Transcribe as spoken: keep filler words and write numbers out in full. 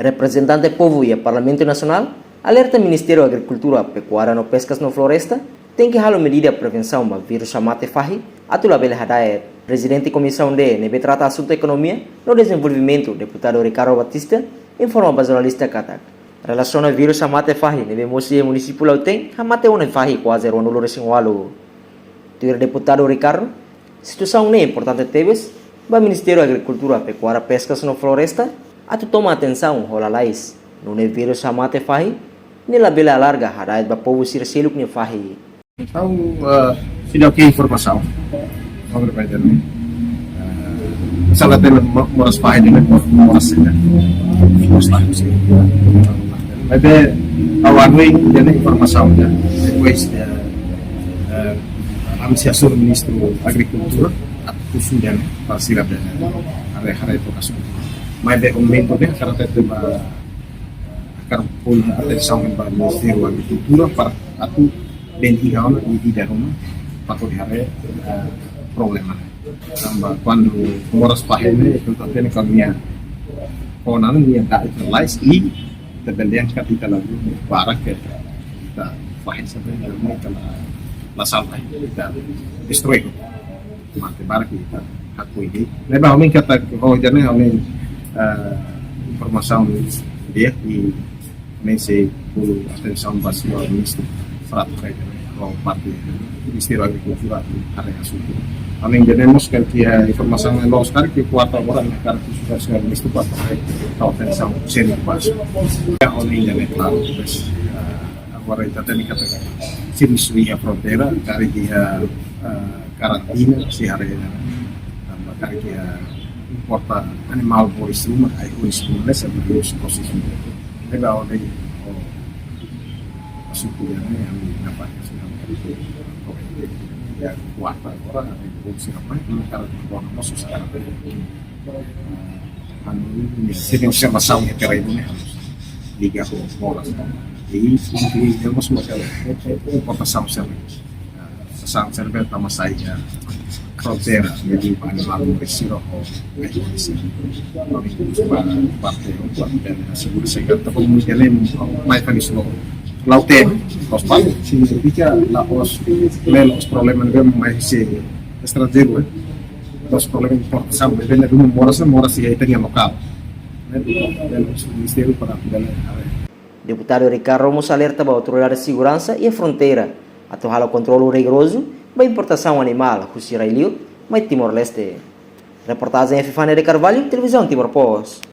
Reprezentante povu iha Parlamentu Nasionál alerta Ministériu Agrikultura, Pekuária no Peskas no Floresta tenke halo medida prevensaun ba vírus hamate fahi atu labele hada'et. Prezidente Komisaun D ne'ebé trata asuntu ekonomia no dezenvolvimentu, Deputadu Ricardo Batista, informa ba jornalista katak relasiona vírus hamate fahi ne'ebé mosu iha munisípiu Lautém, hamate ona fahi kuaze ruanulu-resin-ualu. Tuir Deputadu Ricardo, situasaun ne'e importante tebes ba Ministériu Agrikultura, Pekuária, Peskas no Floresta atu toma atensaun ho lalais, nune'e vírus hamate fahi ne'e labele alarga hada'et ba povu sira seluk nia fahi. Entaun, ah, seidauk iha informasaun sobre, bai dani. Ah, sala tene mo-, moras fahi ne'e, mo-, moras sena. Moras fahi sena. Maibé, ha'u hanoin, ida-ne'e informasaun ida. Depois, eh, eh, ami sei hasoru Ministru Agrikultura, atu husu ida-ne'e, para sira be, haree, haree toka asuntu. Maibé, momentu ne'e, karena tete ba, hakarak fó atensaun ba Ministériu Agrikultura para atu benti hauna i ida ruma para hodi haree, eh, problema. Tanba kuandu moras fahi ne'e, ita hatene katak nia, kona nia da'et lalais i ita bele angkat ita lagu barak ke ita fahi sampai ita la, la salva, ita destroi. Mate barak ita hakoi de'it. Ne'ebé ha'u hanoin katak, oh, ida-ne'e ha'u hanoin, eh, informasaun di'ak i ne'e sei bolu atensaun ba señór Ministru Frato, katak, oh, parte Ministériu Agrikultura haree asuntu. Ha'u hanoin ida-ne'e mós karik iha informasaun ne'e loos karik, ke kuarta agora ne'e karik husu ba señór Ministru Frato, karik tau atensaun senior ba. Ya, ha'u hanoin ida-ne'e klaru, depois, eh, agora ita hatene katak servisu iha fronteira, karik iha, eh, karantina, sei haree, tanba karik iha importa animál moris ruma, ai moris ruma, ne'e sei beri proses. Ne'ebé ha'u hanoin, oh, asuntu ida-ne'e, ami dapat kasih nama itu, oh, ya, kuarta agora, ami bolu sira mai, ami karik, oh, mosu sekarang. Anu, ne'e, se tem observasaun iha terrenu ne'e, liga ho moras. I, i, i, temos uma, eh, eh, importasaun sira. Importasaun sira tama sai iha fronteira, jadi animál moris sira ho, eh, moris sira. Ami husu ba parte, parte seguransa, katak komu ida-ne'e mai fali sira. Lautém, la'ós parte, signifika la'ós, la'ós problema ne'ebé mai husi estranjeiru, eh. La'ós problema importasaun, ne'ebé ne'e ruma moras, moras iha ita-nia lokál. Ne'e, ne'e, Ministériu para bele haree. Deputadu Ricardo mós alerta ba autoridade seguransa iha fronteira atu halo kontrolu rigorozu ba importasaun animál husi rai-liur mai Timor-Leste. Reportajen Epifania de Carvalho, Televizaun Timor Post.